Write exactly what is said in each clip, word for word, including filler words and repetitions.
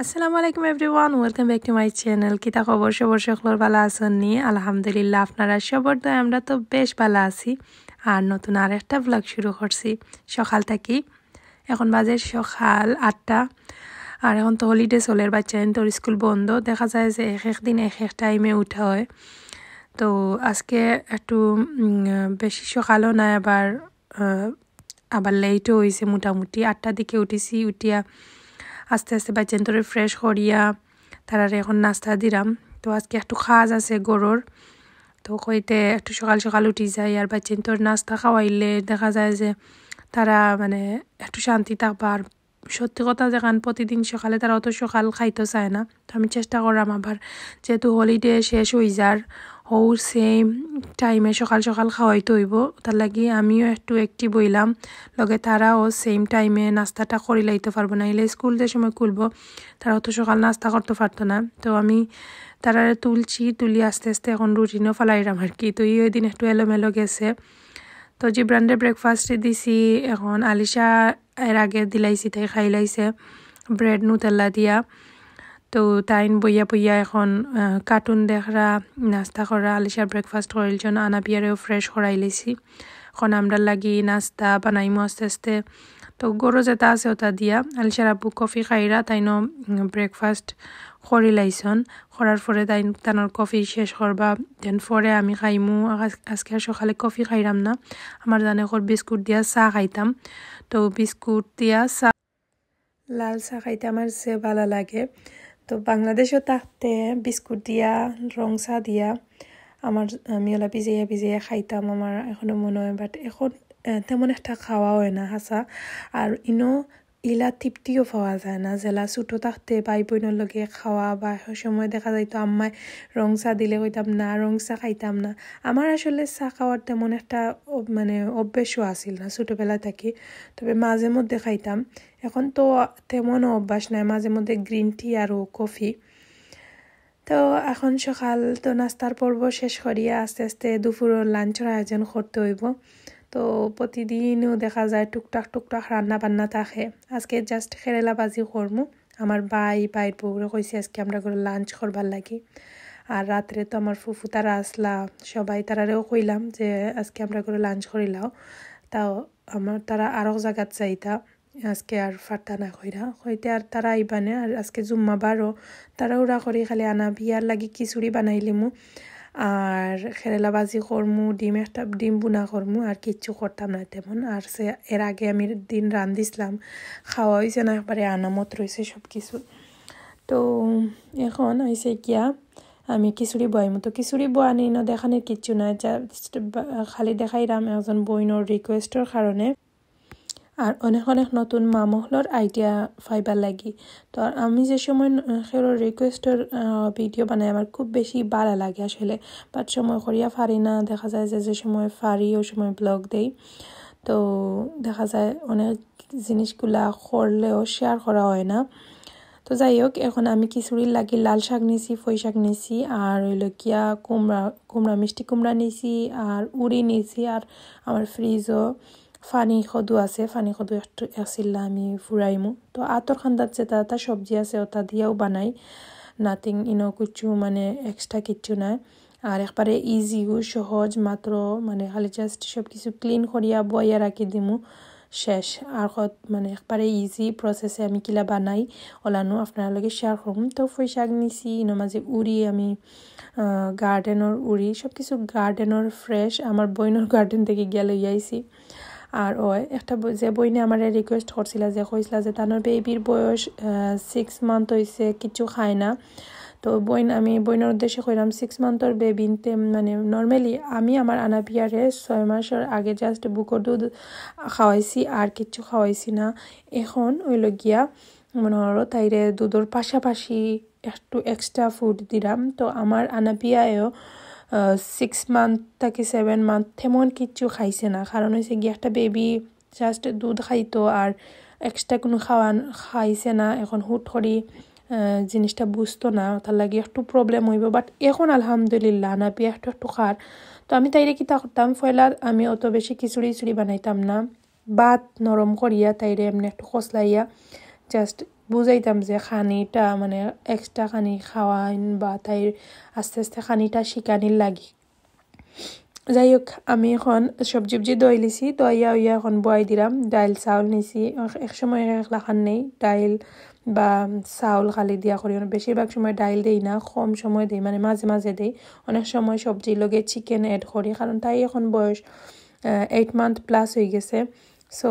আসসালামু আলাইকুম everyone, welcome back to my channel. কিতা খবর সবর, সকলর ভালা আছইন নি? আলহামদুলিল্লাহ, আপনারা সবর দোয়ায় আমরা তো বেশ ভালা আছি। আর নতুন আরেকটা ব্লগ শুরু করছি সকাল থাকি। এখন বাজে সকাল আটটা। আর এখন তো হলিডে চলের, বাচ্চাইন্তর স্কুল বন্ধ। দেখা যায় যে এক এক দিন এক এক টাইমে উঠা হয়। তো আজকে একটু উম, বেশি সকালও নায়, আবার আহ, আবার লেটও হইছে, মোটামুটি আটটার দিকে উঠিছি। উঠিয়া আস্তে আস্তে বাচ্চাইন্তরে ফ্রেশ করিয়া তারারে এখন নাস্তা দিরাম। তো আজকে একটু কাজ আছে ঘরর, তো কইতে একটু সকাল সকাল উঠি যাই। আর বাচ্চাইন্তর নাস্তা খাওয়াইলে দেখা যায় যে তারা মানে একটু শান্তি থাকবা। আর সত্যি কথা, যেখান প্রতিদিন সকালে তারা অত সকাল খাইতো চায় না, তো আমি চেষ্টা করলাম আবার, যেহেতু হলিডে শেষ হই যার, হউ সেম টাইমে সকাল সকাল খাওয়াইতে হইব। তার লাগি আমিও একটু অ্যাক্টিভ হইলাম, লগে তারাও সেম টাইমে নাস্তাটা করি লাইতে পারবো, নাইলে স্কুল যে সময় খুলবো তারা অত সকাল নাস্তা করতে পারতো না। তো আমি তারারে তুলছি, তুলি আস্তে আস্তে এখন রুটিনও ফালাইলাম আর কি। তো এই ওই দিন একটু এলোমেলো গেছে। তো জিব্রানরে ব্রেকফাস্ট দিছি, এখন আলিশা এর আগে দিলাইছি, তাই খাইলাইছে ব্রেড নুতেল্লা দিয়া। তো তাইন বইয়া বইয়া এখন কার্টুন দেখরা, নাস্তা করা। আলিশার ব্রেকফাস্ট করিলছইন, আনাবিয়ারেও ফ্রেশ করাইলিছি। এখন আমরা লাগি নাস্তা বানাইমু আস্তে আস্তে। তো ঘরো যেটা আছে ওটা দিয়া, আলিশার আব্বু কফি খাইরা, তাইনও ব্রেকফাস্ট করিলাইছইন। করার পরে তাইন তানর কফি শেষ করবা, দেন পরে আমি খাইমু। আজ- আজকে আর সকালে কফি খাইরাম না, আমার জানে কর বিস্কুট দিয়া চা খাইতাম। তো বিস্কুট দিয়া চা, লাল চা খাইতে আমার যে ভালা লাগে। তো বাংলাদেশও থাকতে বিস্কুট দিয়া, রং চা দিয়া, আমার, আমি ওলা ভিজাইয়া ভিজাইয়া খাইতাম, আমার এখনো মনে হয়। বাট এখন আহ, তেমন একটা খাওয়া হয় না হাছা। আর ইনো ইলা তৃপ্তিও পাওয়া যায় না, যেলা ছোটো থাকতে ভাই বইনর লগে খাওয়া বা সময় দেখা যাইতো আম্মায় রং চা দিলে কইতাম না, রং চা খাইতাম না। আমার আসলে চা খাওয়ার তেমন একটা অভ- মানে অভ্যেসও আছিল না ছোটোবেলা থাকি, তবে মাঝে মধ্যে খাইতাম। এখন তো তেমনও অভ্যাস নাই, মাঝে মধ্যে গ্রিন টি আর কফি। তো এখন সকাল তো নাস্তার পর্ব শেষ করিয়া আস্তে আস্তে দুপুরর লাঞ্চর আয়োজন করতে হইব। তো প্রতিদিনও দেখা যায় টুকটাক টুকটাক রান্না বান্না থাকে। আজকে জাস্ট কেরেলা ভাজি করমু। আমার ভাই, ভাইর বউরে কইছি আজকে আমরা ঘরে লাঞ্চ করবার লাগি। আর রাত্রে তো আমার ফুফু তারা আসলা, সবাই তারারেও কইলাম যে আজকে আমরা ঘরে লাঞ্চ করিলাও। তাও আমার তারা আরক জাগাত যাইতা, আজকে আর ফারতা না কইরা কইতে, আর তারা আইবা না। আর আজকে জুম্মা বারও, তাড়াহুড়া করি খালি আনাবিয়ার লাগি খিচুড়ি বানাইলিমু, আর কেরেলা ভাজি করমু, ডিম একটা, ডিম বুনা করমু, আর কিচ্ছু করতাম না তেমন। আর সে এর আগে আমি দিন রান্ধিছিলাম, খাওয়া হইছে না, একবারে আনামত রইছে সব কিছু। তো এখন আইছে গিয়া আমি খিচুড়ি বয়াইমু। তো খিচুড়ি বয়ানি না দেখানির কিচ্ছু নাই, just বা- খালি দেখাইরাম একজন বইনর রিকোয়েস্টর কারণে। আর অনেক অনেক নতুন মা মহলর আইডিয়া পাইবার লাগি। তো আর আমি যে সময় ন- কেউর রিকোয়েস্টর ভিডিও বানাই, আমার খুব বেশি ভালা লাগে আসলে। বাট সময় করিয়া পারি না, দেখা যায় যে যে সময় পারি ও সময় ব্লগ দেই। তো দেখা যায় অনেক জিনিসগুলা করলেও শেয়ার করা হয় না। তো যাই হোক, এখন আমি খিচুড়ির লাগি লাল শাক নিছি, পুঁই শাক নিছি, আর হইল গিয়া কুমড়া, কুমড়া, মিষ্টি কুমড়া নিছি, আর উড়ি নিছি, আর আমার ফ্রিজও পানি কদু আছে, পানি কদু একটু একছিল্লা আমি ফুরাইমু। তো আতর খান্দাত যেটা তা সবজি আছে ওটা দিয়াও বানাই, নাথিং ইনো কিছু মানে এক্সট্রা কিচ্ছু নাই। আর একবারে ইজিও সহজ, মাত্র মানে খালি জাস্ট সব কিছু ক্লিন করিয়া বইয়া রাখি দিমু, শেষ। আর কত মানে একবারে ইজি প্রসেসে আমি কিলা বানাই ওলানো আপনার লগে শেয়ার করুম। তো পুঁই শাক নিছি, ইনো মাঝে উড়ি আমি গার্ডেনর উড়ি, সব কিছু গার্ডেনর ফ্রেশ, আমার বইনর গার্ডেন থেকে গিয়া লই আইছি। আর ওই একটা বই- যে বইনে আমার রিকোয়েস্ট করছিলা, যে কইছিলা যে তানোর বেবির বয়স সিক্স মান্থ হইছে, কিছু খায় না। তো বইন, আমি বইনর উদ্দেশ্যে কইলাম সিক্স মান্থর বেবিনতে মানে নর্মালি আমি আমার আনাপিয়ারে ছয় মাসের আগে জাস্ট বুকর দুধ খাওয়াইছি, আর কিচ্ছু খাওয়াইছি না। এখন হইল গিয়া মনে হলো তাইরে দুধর পাশাপাশি একটু এক্সট্রা ফুড দিলাম। তো আমার আনাপিয়ায়ও সিক্স মান্থ থাকি সেভেন মান্থ তেমন কিচ্ছু খাইছে না, কারণ হইছে গিয়া একটা বেবি জাস্ট দুধ খাইতো আর এক্সট্রা কোনো খাওয়ান খাইছে না। এখন হুট করি আহ, জিনিসটা বুঝতো না, তার লাগি একটু প্রবলেম হইব। বাট এখন আলহামদুলিল্লাহ আনাপিয়া একটু একটু খার। তো আমি তাইরে কিতা করতাম, পয়লা আমি অত বেশি খিচুড়ি খিচুড়ি বানাইতাম না, ভাত নরম করিয়া তাইরে এমনি একটু কচলাইয়া জাস্ট বুঝাইতাম যে খানিটা মানে এক্সট্রা খানি খাওয়াইন বা তাইর আস্তে আস্তে খানিটা শিখানির লাগি। যাই হোক, আমি এখন সবজি উবজি ধইলিছি, ধইয়া উইয়া এখন বয়াই দিলাম। ডাইল চাউল নিছি, এক, এক সময় এক, এক লাখান নেই ডাইল বা চাউল খালি দিয়া করি, মানে বেশিরভাগ সময় ডাইল দেই না, কম সময় দেই, মানে মাঝে মাঝে দেই। অনেক সময় সবজির লগে চিকেন অ্যাড করি, কারণ তাই এখন বয়স এইট মান্থ প্লাস হয়ে গেছে। সো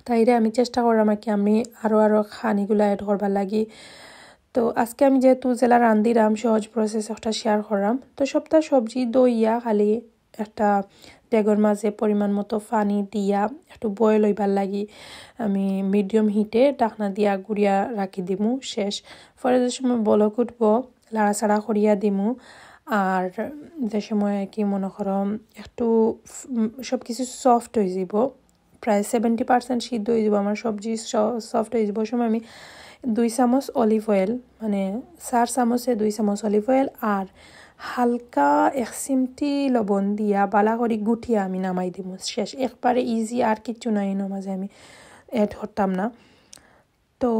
তাইরে আমি চেষ্টা করলাম আর কি, আমি আরও আরও খানিগুলা অ্যাড করবার লাগি। তো আজকে আমি যেহেতু যেলা রান্ধিরাম, সহজ প্রসেস একটা শেয়ার করলাম। তো সবটা সবজি ধইয়া খালি একটা ডেগর মাঝে পরিমাণ মতো পানি দিয়া একটু বয়েল হইবার লাগি আমি মিডিয়াম হিটে ঢাকনা দিয়া গুড়িয়া রাখি দিমু। শেষ পরে যে সময় বলক উঠবো, লাড়াচাড়া করিয়া দিমু। আর যে সময় কি মনে করো একটু সব কিছু সফট হয়ে যাব, প্রায় সেভেন্টি পার্সেন্ট সিদ্ধ হয়ে যাব আমার সবজি, সফট হয়ে যাব। ওই সময় আমি দুই চামচ অলিভ অয়েল, মানে চার চামচে দুই চামচ অলিভ অয়েল আর হালকা এক চিমটি লবণ দিয়া বালা করি গুটিয়া আমি নামাই দিমু। শেষ, একবারে ইজি, আর কিচ্ছু নাই এর মাঝে আমি অ্যাড করতাম না। তো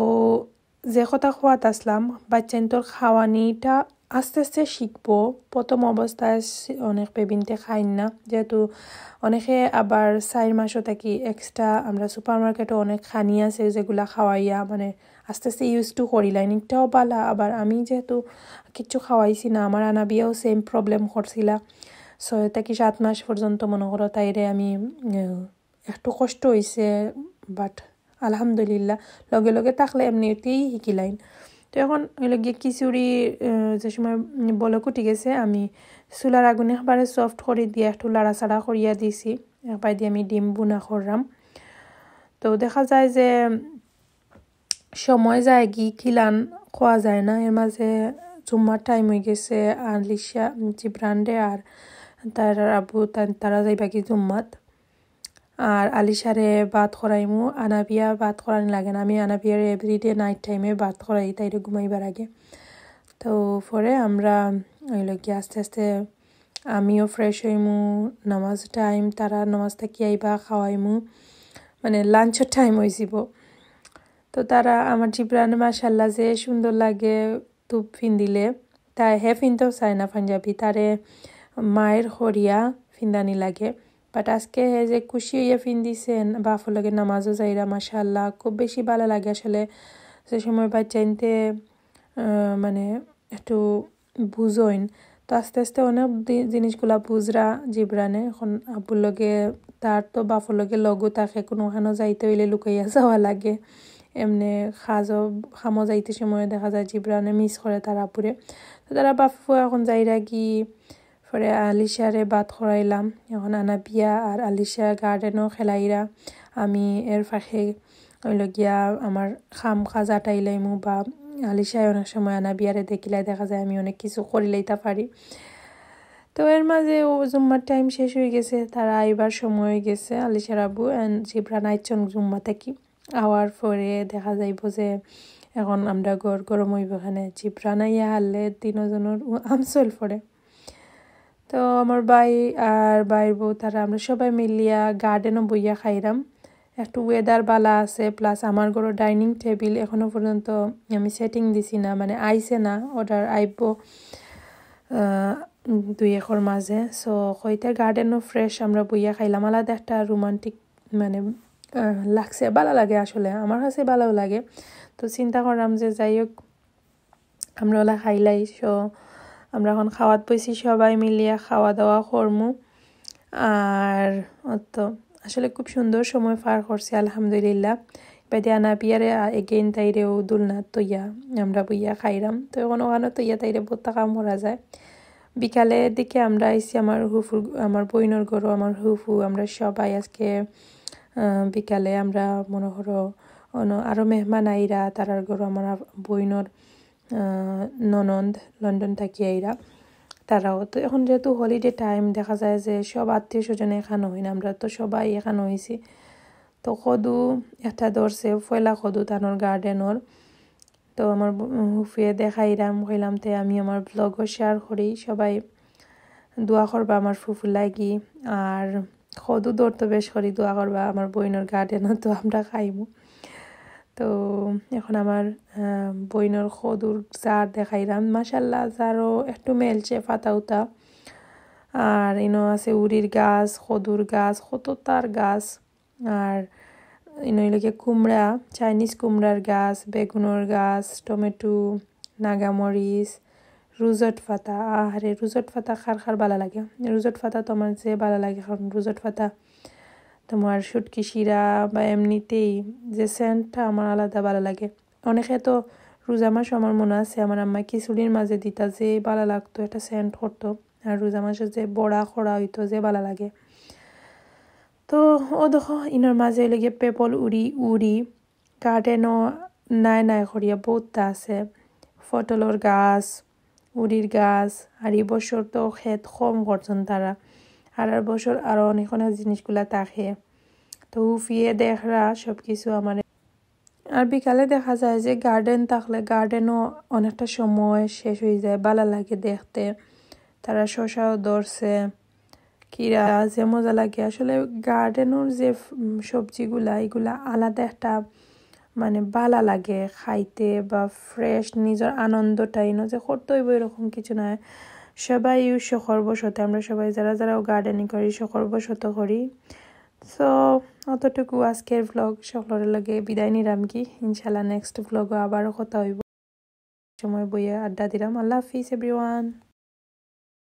যে কথা কওয়াত আসলাম, বাচ্চাইন্তর খাওয়ানিটা আস্তে আস্তে শিখবো। প্রথম অবস্থায় সে-, অনেক বেবিনতে খাইন না, যেহেতু অনেকে আবার চার মাসও থাকি এক্সট্রা আমরা সুপার মার্কেটও অনেক খানি আছে যেগুলা খাওয়াইয়া মানে আস্তে আস্তে ইউজ টু করিলাইন, এটাও বালা। আবার আমি যেহেতু কিচ্ছু খাওয়াইছি না, আমার আনাবিয়াও সেম প্রবলেম করছিলা। ছয় থাকি সাত মাস পর্যন্ত মনে করো তাইরে আমি, উম, একটু কষ্ট হইছে, বাট আলহামদুলিল্লাহ লগে লগে থাকলে এমনিতেই শিখিলাইন। তো এখন হইল গিয়ে খিচুড়ি, আহ, যে সময় বলক উঠি গেছে, আমি চুলার আগুন একবারে সফট করে দিয়ে একটু লাড়াচাড়া করিয়া দিছি। একবার দিয়ে আমি ডিম বুনা করলাম। তো দেখা যায় যে সময় যায় কি কিলান খোয়া যায় না। এর মাঝে জুম্মার টাইম হয়ে গেছে, আলিশা, জিবরানরে আর তার আব্বু তা-, তারা যাইবা কি জুম্মাত। আর আলিশারে ভাত করাইমু, আনাবিয়া ভাত করানি লাগে না। আমি আনাবিয়ারে এভরিডে নাইট টাইমে ভাত করাই, তাইরে ঘুমাইবার আগে। তো পরে আমরা ওই লোক আস্তে আস্তে আমিও ফ্রেশ হইমু, নামাজ টাইম, তারা নামাজ থাকি আইবা, খাওয়াইমু, মানে লাঞ্চের টাইম হইছিব। তো তারা আমার জিবরানে মাশাআল্লাহ যে সুন্দর লাগে, তুপ ফিন্দিলে, তাই হে ফিনতেও চায় না পাঞ্জাবি, তারে মায়ের করিয়া ফিন্দানি লাগে। বাট আজকে হে যে খুশি হইয়া ফিন্দিছে, বাফর লগে নামাজও যাইরা, মাশাআল্লাহ, খুব বেশি ভালো লাগে আসলে। যে সময় বাচ্চাইন্তে, আহ, মানে একটু বুঝইন, তো আস্তে আস্তে অনেক দি-, জিনিসগুলা বুঝরা জিবরানে। এখন আব্বুর লগে, তার তো বাফর লগে লগও থাকে, কোনোখানো যাইতে হইলে লুকাইয়া যাওয়া লাগে। এমনি কাজও, কামও যাইতে সময় দেখা যায় জিবরানে মিস করে তার আব্বুরে। তো তারা বাফ এখন যাইরা কি, পরে আলিশারে ভাত করাইলাম। এখন আনাবিয়া আর আলিশা গার্ডেনও খেলাইরা। আমি এর ফাঁকে হইল গিয়া আমার কাম কাজ আটাইলাইমু, বা আলিশায় অনেক সময় আনাবিয়ারে দেখিলাই দেখা যায় আমি অনেক কিছু করিলাইতা পারি। তো এর মাঝে ও জুম্মার টাইম শেষ হয়ে গেছে, তারা আইবার সময় হয়ে গেছে। আলিশার আব্বু and জিবরান আইছন জুম্মা থাকি। আওয়ার পরে দেখা যাইব যে এখন আমরা ঘর গরম হইব, এখানে জিবরান আইয়া হারলে তিনজনের আমসল পড়ে। তো আমার ভাই আর ভাইর বউ তারা আমরা সবাই মিলিয়া গার্ডেনও বইয়া খাইরাম। একটু ওয়েদার বালা আছে, প্লাস আমার ঘরো ডাইনিং টেবিল এখনো পর্যন্ত আমি সেটিং দিছি না, মানে আইছে না, অর্ডার আইব, আহ, দুই একর মাঝে। সো কইতে গার্ডেনও ফ্রেশ আমরা বইয়া খাইলাম, আলাদা একটা রোমান্টিক মানে, আহ, লাগছে, ভালো লাগে আসলে, আমার কাছে ভালো লাগে। তো চিন্তা করলাম যে যাই হোক, আমরা ওলা খাইলাই। সো আমরা এখন খাওয়াত বইছি, সবাই মিলিয়া খাওয়া দাওয়া করমু। আর অত আসলে খুব সুন্দর সময় পার করছি আলহামদুলিল্লাহ। বাদে আনাবিয়ারে এগেইন তাইরেও দুলনাত তইয়া আমরা বইয়া খাইরাম। তো এখন ওখানে তইয়া তাইরে বহুত কাম করা যায়। বিকালের দিকে আমরা আইছি আমার হুফুর, আমার বইনর ঘরো, আমার হুফু, আমরা সবাই আজকে, আহ, বিকালে আমরা মনে করো অন্য আরও মেহমান আইরা, তারার ঘরো আমার আফ-, বইনর, আহ, ননদ লন্ডন থাকি আইরা। তারাও তো এখন যেহেতু হলিডে টাইম, দেখা যায় যে সব আত্মীয় স্বজন এখানো হইন, আমরা তো সবাই এখানো হইছি। তো কদু একটা ধরছে, পয়লা কদু তানোর গার্ডেনর। তো আমার ব-, হুফুয়ে দেখাইরাম, কইলাম তে আমি আমার ব্লগও শেয়ার করি, সবাই দোয়া করবা আমার ফুফু লাগি। আর কদু ধরতো বেশ করি দোয়া করবা আমার বইনর গার্ডেনও তো আমরা খাইমু। তো এখন আমার বইনর কদুর জার দেখাইরাম। মাশাআল্লাহ, জারও একটু মেলছে পাতা উতা। আর ইনো আছে উরির গাছ, কদুর গাছ, কততার গাছ। আর ইনো অইলো গিয়া কুমড়া, চাইনিজ কুমড়ার গাছ, বেগুনর গাছ, টমেটো, নাগামরিচ, রুজট পাতা। আহারে, রুজট পাতা কার কার ভালা লাগে? রুজট পাতা তো আমার যে ভালা লাগে, কারণ রুজট পাতা তোমার শুটকি শিরা বা এমনিতেই যে সেন্টটা আমার আলাদা ভালা লাগে। অনেকে তো রোজা মাস, আমার মনে আছে আমার আম্মা খিচুড়ির মাঝে দিতা, যে ভালা লাগতো, একটা সেন্ট করতো। আর রোজা মাসে যে বড়া করা অইতো, যে ভালা লাগে। তো ও দেখো, ইনোর মাঝে অইলো গিয়া পেপল উরি উরি, গার্ডেনও নাই নাই করিয়া বহুততা আছে। পটলর গাছ, উরির গাছ, আর ই বছর তো খেত কম করছন তারা, আর আর বছর আরও অনেক অনেক জিনিসগুলা থাকে। তো উফিয়ে দেখরা সব কিছু আমার। আর বিকালে দেখা যায় যে গার্ডেন থাকলে গার্ডেনও অনেকটা সময় শেষ অই যায়, ভালা লাগে দেখতে। তারা শশাও ধরছে, কিরা যে মজা লাগে। আসলে গার্ডেনর যে উম, সবজিগুলা, ইগুলা আলাদা একটা মানে ভালা লাগে খাইতে বা ফ্রেশ, নিজর আনন্দটা ইনো যে করতে অইবো এরকম কিছু নায়। সবাই শখর বশতে, আমরা সবাই যারা যারা গার্ডেনিং করি, শখর বশত করি। তো অতটুকু আজকের ভ্লগ, সকলর লগে বিদায় নিরাম কি। ইনশাআল্লাহ নেক্সট ভ্লগও আবারও কথা অইবো, সময় বইয়া আড্ডা দিরাম। আল্লাহ হাফিজ এভরিওয়ান।